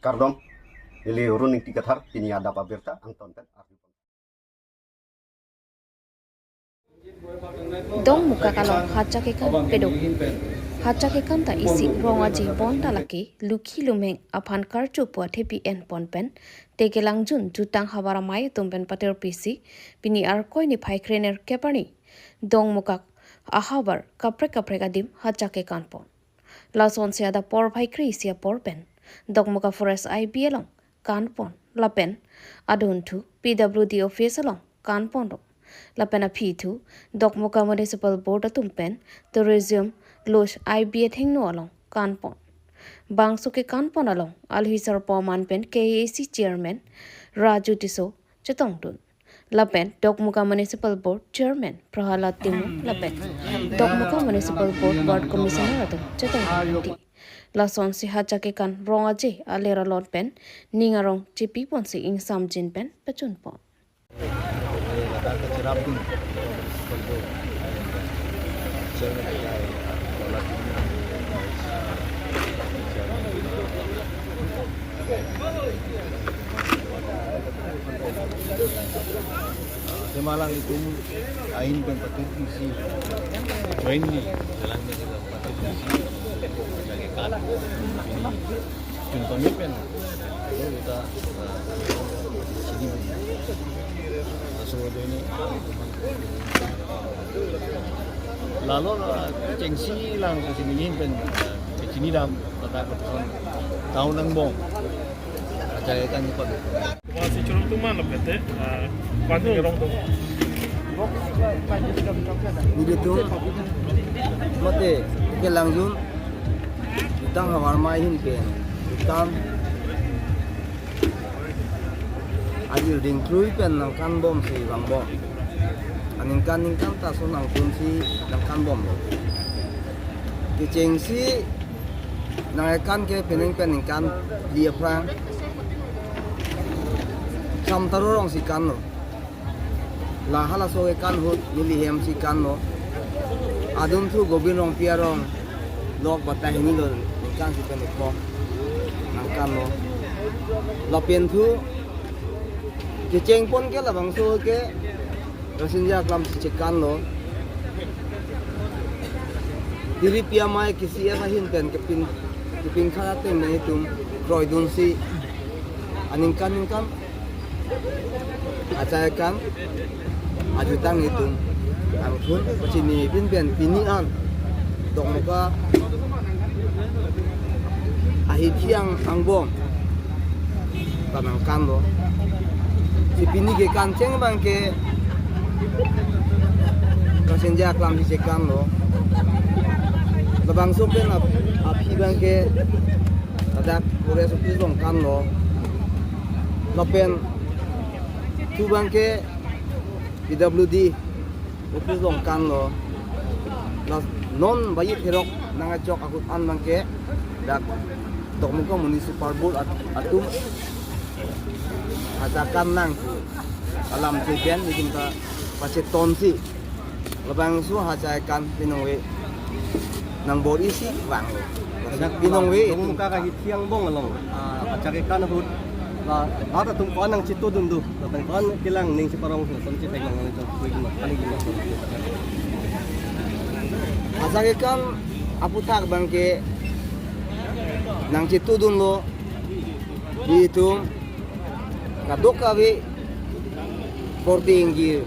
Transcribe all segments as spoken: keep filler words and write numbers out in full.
Kardom, neli Run Ingti Kathar, pini adap abirta angton pen arju. Dongmukak along hacha kekan pedo. Hacha kekan ta isi rong aje bonta lake lukhi lumheng aphan karcho pu athepi enpon pen, te kelangjun jutang havar amei atum pen patirpisi, pini Arkoi niphai krenerkep arni Dongmukak ahavar kaprek kaprek adim hacha kekan pon. Lasonsi adap porphai kre-isi apor pen Dokmoka Forest I B along kanpon lapen adunthu P W D office along kanpon do. Lapen aphithu Dokmoka Municipal Board atum pen Tourism Lodge I B athengno along kanpon. Bangso kekanpon along alohi sarpo aman pen K A A C Chairman Raju Tisso chetongdun. Lapen Dokmoka Municipal Board Chairman Prahalad Timung lapen Dokmoka Municipal Board Ward Commissioner atum chetongdun. Lasonsi hacha kekan rong aje aler alon pen ning arong chepiponsi ingsamjin pen pachunpon. Semalang itum ahin pen patirpisi, jointly, jalan pen kita patirpisi, jaga kan. Ini, contoh ini pen, kalau kita, eh, sini, so, ini, lalu, eh, chengsi lang ke sini pen, eh, ke sini dam, kata ke tahun nang bom. Acara kan ni Pak. Masih curung tu mana, P T? Ah, pati gerong tu. Video tu, mate, kelangjun jutang havar amei ahin pen jutang ajir dingkrui pen nangkanbomsi vangbom. Aningkan ningkan ta so nangtunsi nangkanbom lo. Kechengsi nang-ekan ke penang pen ningkan phli aphrang Samtaro Rongsi kanlo. La halaso ekan ahut neli hemsi kanlo. Adunthu Gobin Rongpi arong lok batai hini lo ningkan isi pen ikpo nangkanlo. Lapen thu kechengpon ke labangso ke Rasinja Aklam si chekanlo. Tiripi amei kisi ema ahin pen kepin, kepin khara teng nangtum kroidunsi aningkan ningkan achaikam ajutang itum angthun pachini bin pen pini an Dokmoka ahi thiang angbong ta nangkanlo. Si pini kekan cheng abang ke Rasinja Aklam si chekanlo. Labangso pen ap-, aphi abang ke ladak Forest Office along kanlo. Lapen thu abang ke P W D office along kanlo. La non bayi therok nangkachok ahut an abang ke dak Dokmoka Municipal Board at-, atum hacha kan nang alam chebian itum ta pachetonsi labangso hacha kan pinong ve nang bor isi vanglo. Pinong ve itum. Dongmukak ahi thiang angbong along, ah, hacha kekan ahut, la, la atum ko-an nangchetudun do, lapen ko-an kelang ning cheparong lason chetheklong nang chok kui ma, kali ma. Hacha kekan aputhak abang ke nangchetudunlo, itum kadokave korte ingjir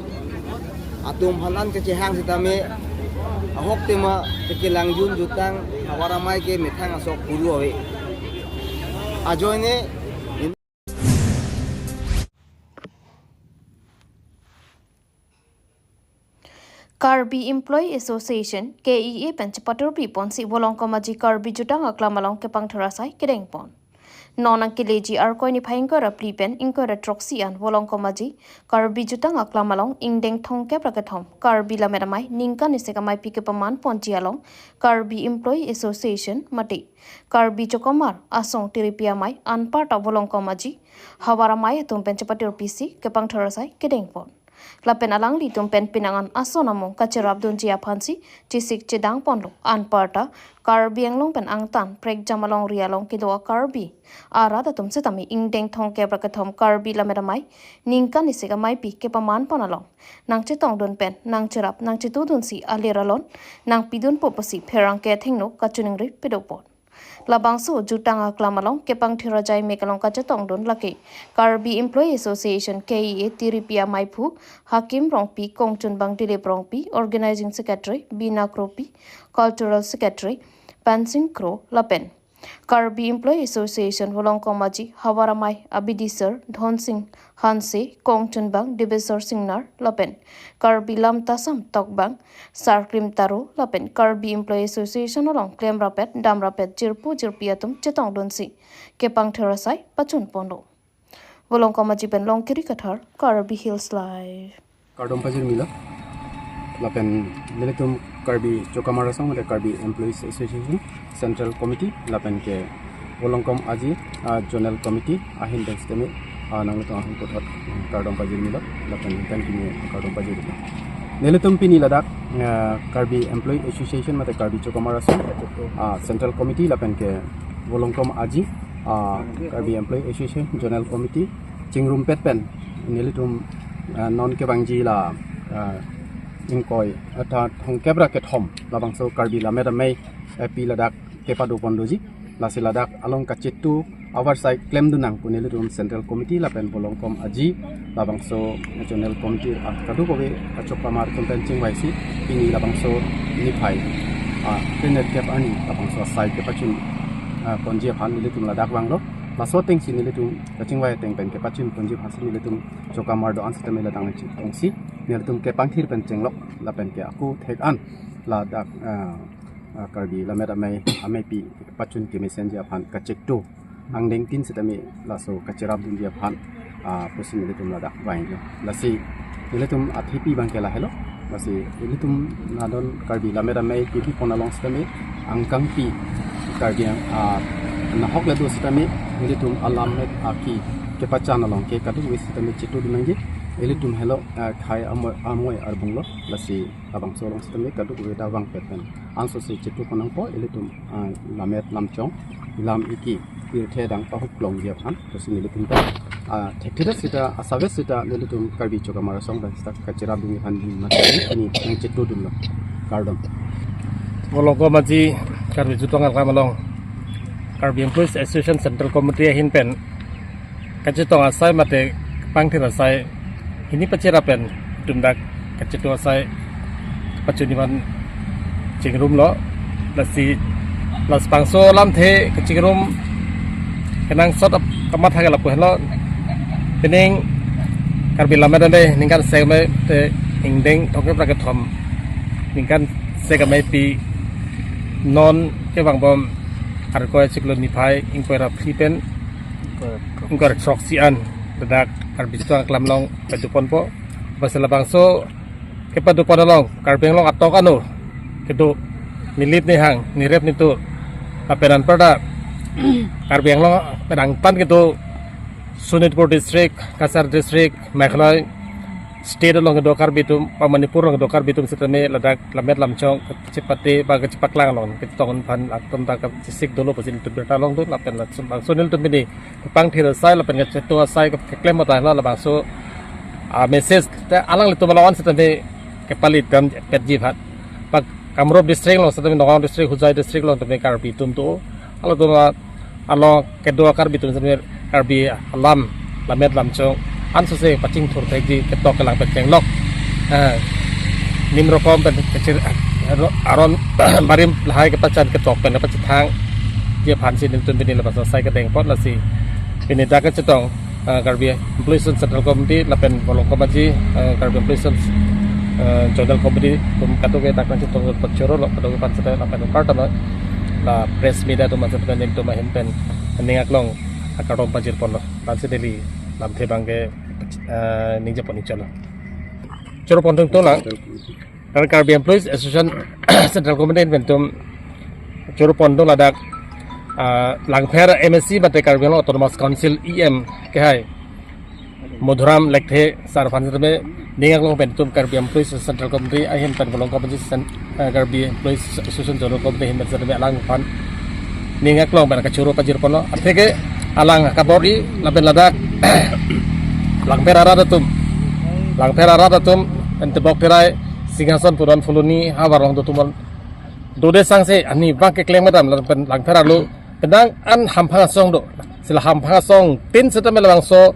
atum aphan an kechehang sitame ahok tema kelangjun jutang havar amei ke methang asok puru ave. Ajoine Karbi Employee Association, K E A pen chepatirpiponsi Volongkom Aji Karbi Jutang Aklam along kepangthar asai kedengpon. Non nangkeleji Arkoi niphai ingkoi ra phli pen ingkoi ra throksi an Volongkom Aji Karbi Jutang Aklam along ingdeng thomkep ra kethom Karbi Lammet Amei ningkan isi ameipi kepamanponji along Karbi Employee Association mate Karbi Chokomar Asong Tiripi Amei anparta Volongkom Aji havar amei atum pen chepatirpisi kepangthar asai kedengpon. Lapen alanglitum pen penang an ason amung kacherapdunji aphansi chesik chedang ponlo. Anparta Karbi Anglong pen angtan prekjam alongri along kedo a-Karbi arat atum setame ingdeng thomkep ra kethom Karbi Lammet Amei ningkan isi ameipi kepaman pon along nangchetongdun pen nangcherap nangchetudunsi alir alon nangpidunpo pusi pherangke athengno kachiningri pado pon. Labangso jutang aklam along kepangthir ajai mek along kachetongdun lake Karbi Employee Association, K E A, tiripi ameiphu Hakim Rongpi, kongchunbang Dilip Rongpi, Organizing Secretary Bina Kropi, Cultural Secretary Pansing Kro lapen Karbi Employee Association Volongkom Aji havar amei Abidi Sir, Dhonsing Hanse, kongchunbang Debeswar Singnar lapen Karbi Lamtasam Tokbang Sarklim Taro lapen Karbi Employee Association along klemrapet damrapet jirpo jirpi atum chetongdunsi kepangthir asai pachun ponlo. Volongkom Aji pen Longkiri Kathar, Karbi Hills Live. Kardom pajirmilo. Lapen nelitum Karbi Chokamar Asong mate Karbi Employees Association Central Committee lapen ke Volongkom Aji, ah, Zonal Committee ahin pen setame, ah, nanglitum ahun puthot, mm, kardom pajirmilo lapen thank you kardom pajirmilo. Nelitum pini ladak, ah, Karbi Employee Association mate Karbi Chokamar Asong, ah, Central Committee lapen ke Volongkom Aji, ah, Karbi Employee Association Zonal Committee chingrumpet pen nelitum, ah, non kevangji la, ah, ingkoi, ah, ta thomkep ra kethom labangso Karbi Lammet Amei, eh, pi ladak kepado pon doji. Lasi ladak along kachetu avarsai klemdun nang pu nelitum Central Committee lapen Volongkom Aji labangso Zonal Committee, ah, kadokave kachok pamar atum pen chingvaisi pini labangso niphai, ah, April kep arni labangso asai kepachun, ah, ponji aphan nelitum ladak vanglo. Laso atengsi nelitum kachingvai ateng pen kepachun ponji aphansi nelitum Chokamar do-an setame ladak nangchetongsi nelitum kepangthir pen chenglok lapen ke ako thek an ladak, ah, ah, Karbi Lammet Amei ameipi pachun kemesenji aphan kachetu angdeng tin setame laso kacherapdunji aphan, ah, pusi nelitum ladak vanglo. Lasi nelitum athepi abang ke lahelo. Lasi nelitum nadon Karbi Lammet Amei kebi pon along setame angkangpi Karbi Ang-, ah, nahok le do setame nelitum alammet aki kepachan along ke kadokave setame chetudun nangji. Nelitum helo, ah, khei amoi, amoi arbunglo. Lasi labangso along setame kadokave ta vangpet pen ansose chetu pon nangpo, ilitum, ah, lammet lamchong, lam iki, pirthe adang pahuklongji aphan, pusi nelitum ta, ah, thekthe seta, asave seta nelitum Karbi Chokamar Asong pen seta kacherapdunji aphan di mati ini nangchetudunlo. Kardom. Volongkom Aji Karbi Jutang Aklam along Karbi Employees Association Central Committee ahin pen kachetong asai mate pangthir asai hini pacherapen itum dak kachetu asai pachunji aphan chingrumlo. Lasi labangso alamthe kachingrum kenangsot ap-, kamatha ke lapu henlo. Pining Karbi Lammet Amei ningkan sek amei te ingdeng thomkep ra kethom ningkan sek ameipi non kevangbom Arkoi achiklo niphai ingkoi ra phli pen ingkoi ra throksi an ladak Karbi Jutang Aklam along pado ponpo. Basi labangso kepado pon along Karbi Anglong atok ano kedo, nilip nihang, nirep nitur, lapen anparta Karbi Anglong pen angtan kedo Sonitpur District, Cachar District, Meghalaya State along kedo Karbi atum, pa Manipur along kedo Karbi atum setame ladak lammet lamchong kachepate ba kachepaklang along ketong aphan atum ta kachesik dolo pusi nelitum birta longdun lapen labangso nelitum pini kepangthir asai lapen kachetu asai keklem mata la labangso, ah, message te alanglitum along setame kepali dampetji aphan. Pa Kamrup District along setame, Nagaon District, Hojai District along tame Karbi atum do. Halatum along kedo Karbi atum setame Karbi alam, lammet lamchong ansose pachingthur thekji ketok kelang pen chenglok. Ah, nim rokom pen kachir, aro-, aron barim lahai kepachan ketok pen pachethangji aphansi nelitum pini labangso asai kedeng pon. Lasi pini dak kachetong, ah, Karbi Employees Central Committee lapen Volongkom Aji, ah, Karbi Employees, ah, Zonal Committee atum kadokave dak nangchetong pachorolo, kadokave aphan setame lapen anparta la press media atum setame nelitum ahin pen ning aklong akardom pajir ponlo. Labangsi neli lamthe abang ke, ah, ningje pon-ik chotlo. Choro pon tung tolang. Lapen Karbi Employees Association Central Committee pen itum choro pon tung ladak, ah, Langpher M A C mate Karbi Anglong Autonomous Council E M kehai Madhuram Lekthe sir aphan sitame ning aklong pen itum Karbi Employees Central Committee ahin pen Bolong Committee Cen-, eh, Karbi Employees Association Zonal Committee ahin pen sitame alangphan ning aklong pen kachoro pajir ponlo. Atheke alang kabor-i lapen ladak Langpher arat atum, Langpher arat atum pen Tebok Terai Singhason pudon Phuloni havar along do atum dode sangse arnivang keklem kedam lapen Langpher arlo penang an hamphang asong do. Si la hamphang asongtin sitame labangso,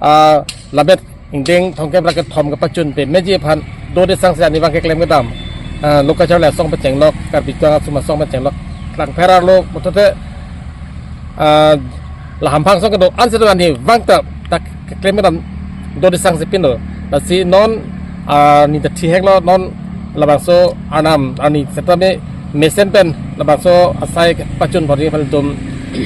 ah, labet ingdeng thomkep ra kethom kepachun pemeji aphan dode sangse arnivang keklem kedam, ah, lo kacharli asong pachenglok, Karbi Anglong atum asong pachenglok, Langpher arlo pulote, ah, la hamphang asong kedo-an sitame arnivang ta, ta keklem kedam dode sangse pinlo. Lasi non, ah, ni ta thihek lo non labangso arnam arni sitame mesen pen labangso asai pachun bor-i aphan itum,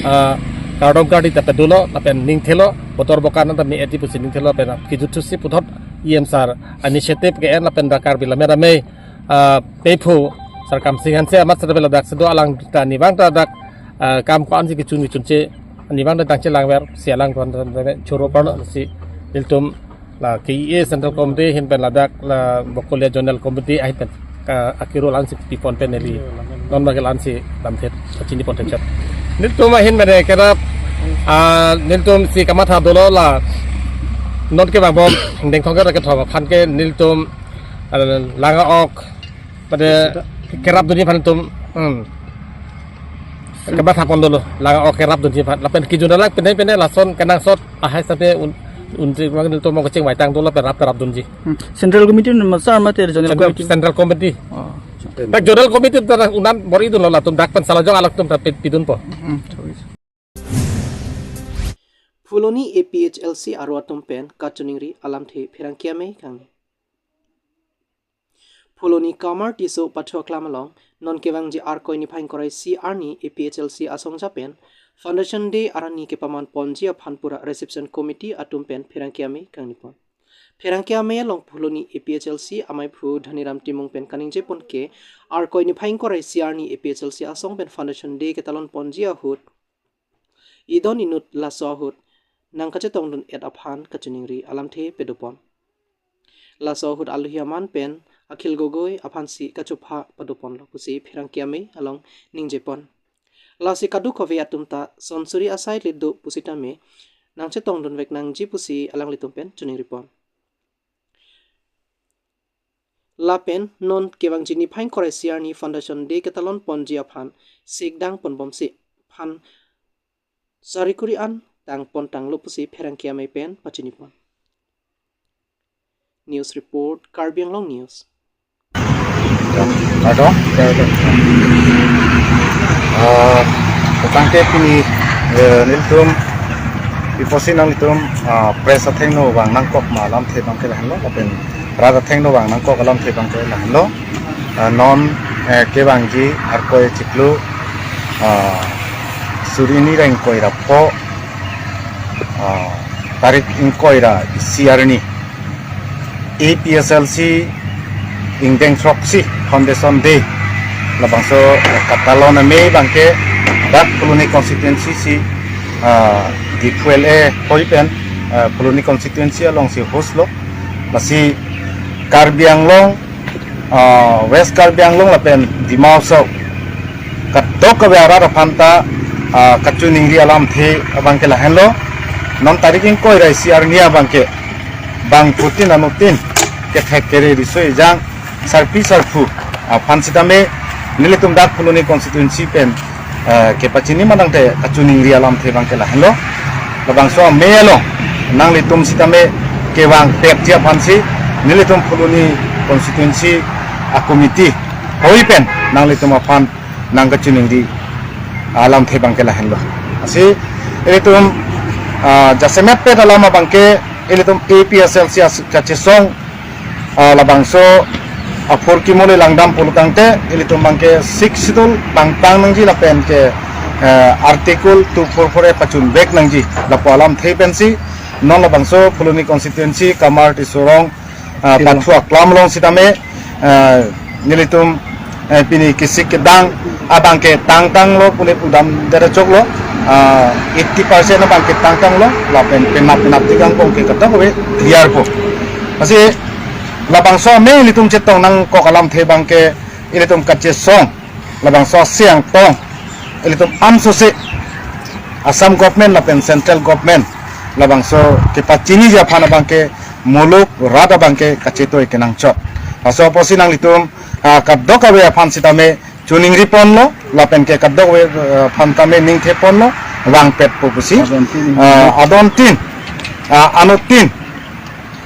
ah, kardom kardi ta pedulo lapen ning thelo, botor bokan ta me-et-i pusi ning thelo lapen kejut thusi puthot E M sir initiative ke-en lapen dak Karbi Lammet Amei, ah, pephu sar Kamsing Hanse amat sitame ladak si do, alang ta arnivang ta dak, ah, kam ko-an si kechun kechunche arnivang ta tangche langver si alangphan choro parlo. Si ilitum la K E A Central Committee ahin pen ladak la Bokolia Zonal Committee ahin pen, ah, akiro la-an si pipon pen neli non bagi la-an si lamthe chini pon thenchet. Nelitum ahin pen kerap, ah, nelitum si kamatha dolo la non kevang bom dengthong kethom aphan ke nelitum, ah, lang-ok pada kerap dunji aphan itum, hmm, kamatha pon dolo, lang-ok kerap dunji aphan. Lapen kejun alak pene pene lason kenangsot ahai sitame un-, unji mang nelitum mong kecheng vaitang dolo lapen rap kerap dunji. Hmm. Central Committee ma sir mate Zonal Central, Committee? Central Committee. Oh. Dak Zonal Committee ta unam bor-i dunlo latum, dak pen salajong alak atum ta pi-, pidunpo. Hmm, sorry. Phuloni A P H L C aro atum pen kachiningri alamthe pherangke amei kangni. Phuloni Kamar Tisso pathu aklam along non kevangji Arkoi niphai ingkoi ra isi arni A P H L C asong ajapen Foundation Day arni kepaman ponji aphan pura Reception Committee atum pen pherangke amei kangni pon. Pherangke amei along Phuloni A P H L C amaiphu Dhaniram Timung pen kaningje pon ke Arkoi niphai ingkoi ra isi arni A P H L C asong pen Foundation Day ketalon ponji ahut idon inut laso ahut nangkachetongdun-et aphan kachiningri alamthe pado pon. Laso ahut alohi aman pen Akhil Gogoi aphan si kachupha pado ponlo pusi pherangke amei along ningje pon. Lasi kadokave atum ta son suri asai le do pusitame nangchetongdun vek nangji pusi alanglitum pen chiningri pon. Lapen non kevangji niphai ingkoi ra isi arni Foundation Day ketalon ponji aphan sikdang pon bomsi aphan sari kuri an tang pon tanglo pusi pherangke amei pen pachini pon. News report, Karbi Anglong News. Kardom. Ah, tangte pini, eh, nelitum, iposi nanglitum, ah, press athengno vang nangkok ma alamthe abangke lahenlo, lapen rat athengno vang nangkok alamthe abangke lahenlo. Ah, non, eh, kevangji Arkoi chiklo, ah, suri hini ra ingkoi ra pho, ah, tarik ingkoi ra isi arni A P H L C ingdeng throksi Foundation Day labangso katalon amei abangke dak Phuloni constituency si, ah, D Q L A hoi pen, ah, Phuloni constituency along si host lo. Lasi Karbi Anglong, ah, West Karbi Anglong lapen Dima Hasao kadokave arat aphan ta, ah, kachiningri alamthe abangke lahenlo. Non tarik ingkoi ra isi arni abangke bangphutin anuttin kethek kere riso ejang sarpi sarpo aphan sitame nelitum dak Phuloni constituency pen, eh, kepachini ma tangte kachiningri alamthe abangke lahenlo. Labangso amei along nanglitum sitame kevang pekji aphansi nelitum Phuloni constituency a-committee hoi pen nanglitum aphan nangkachiningri alamthe abangke lahenlo. Lasi ilitum, ah, jasemet pen alam abangke ilitum A P H L C as-, kachesong, ah, labangso aphurkimo le langdam pulo tangte ilitum abangke Sixth Schedule pangtang nangji lapen ke, eh, Article two four four A pachun vek nangji lapu alamthe pensi non labangso Phuloni constituency Kamar Tisso rong, ah, Tisso. Pathu aklam along sitame, ah, nelitum Eh, pini kesik kedang abangke tangtanglo pule pudam dere choklo, ah, eighty percent abangke tangtanglo, lapen penap penap tigang pong ke kadokave clear po. Lasi labangso ame ilitum chetong nangkok alamthe abangke ilitum kachesong, labangso Siang tong, ilitum amsose Assam government lapen central government labangso kepachiniji aphan abangke muluk rat abangke kachetoi kenangchot. Laso apotsi nanglitum, ah, kadokave aphan sitame choningri ponlo, lapen ke kadokave, ah, aphan tame ningthe ponlo, vangpet po pusi. Adon tin. Ah, adon tin, ah, anut tin,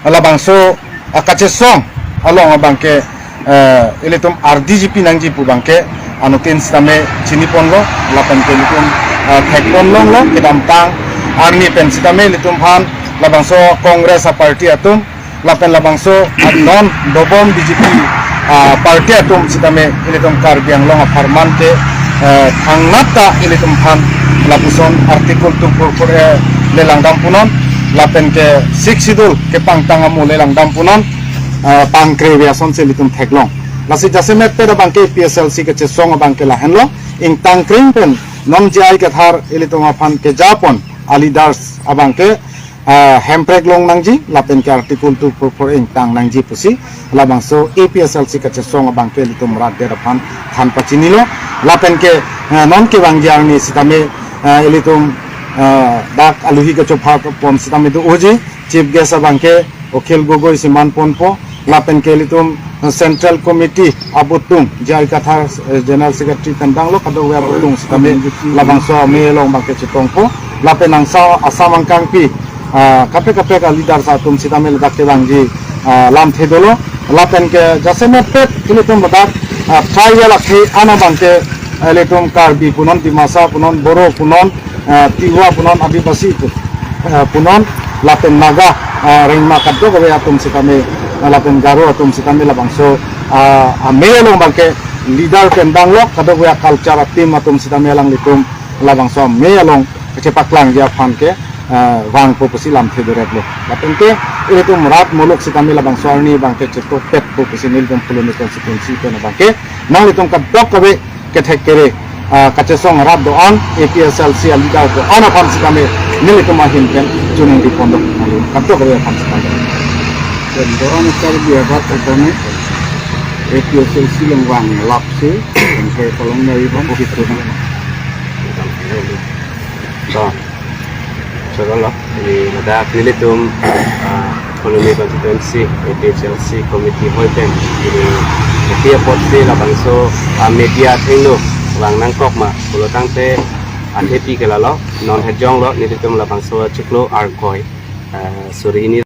labangso, ah, kachesong along abangke, eh, ilitum R D G P nangji pu abangke anut tin sitame chini ponlo, lapen ke ilitum, ah, thek pon longlo, kedamtang arni pen sitame ilitum aphan labangso Congress a-party atum, lapen labangso non dobom B J P, ah, party atum sitame ilitum Karbi Anglong apharman ke, eh, thangnat ta ilitum aphan lapuson Article two four four A le langdam punon, lapen ke Sixth Schedule kepangtang amo le langdam punon, ah, pangkre ve asonsi ilitum theklong. Lasi jasemet pet abangke A P H L C kachesong abangke lahenlo, ingtang kring pen non J I Kathar ilitum aphan keja pon a-leaders abangke, ah, hemprek long nangji, lapen ke Article two four four ingtang nangji pusi labangso A P H L C kachesong abangke ilitum rat det aphan than pachinilo, lapen ke, ah, non kevangji arni sitame, ah, ilitum, ah, dak aluhi kachopha pon sitame do-oji, chief guest abangke Akhil Gogoi si man ponpo, lapen ke ilitum, eh, Central Committee abutung, J I Kathar, eh, General Secretary pen danglo, kadokave abutung sitame labangso ame along abangke chetongpo, lapen angsa Assam angkangpi, ah, kaprek kaprek a-leaders atum sitame ladak kevangji, ah, lamthe dolo, lapen ke jasemet pet ilitum ladak, ah, tribal akhei an abangke, eh, ilitum Karbi punon, Dimasa punon, Boro punon, eh, Tiwa punon, Adivasi pu-, eh, punon, lapen Naga, eh, Rengma kadokave atum sitame, eh, lapen Garo atum sitame labangso, ah, ame along abangke leader pen danglo, kadokave culture a-team atum sitame alanglitum labangso ame along chepaklangji aphan ke, eh, vangpo pusi lamthe doretlo. Lapen ke ilitum rat muluk sitame labangso arni abangke chetokpetpo pusi nelitum Phuloni constituency pen abangke nanglitum kadokave kethek kere, ah, kachesong rat do-an, A P H L C a-leader do-an aphan sitame nelitum ahin pen choningri pon do. Kadokave aphan sitame. Pen do-an Karbi arat sitame A P H L C along vanglapsi, pen ke kolong nari bang kita. To, chorolo, ini ladak nelitum, ah, Phuloni constituency A P H L C committee hoi pen, ini, eti apotsi labangso, ah, media athengno vang nangkok ma pulo tangte, athepi ke lalo, non hejong lo, nelitum labangso chiklo Arkoi, ah, suri hini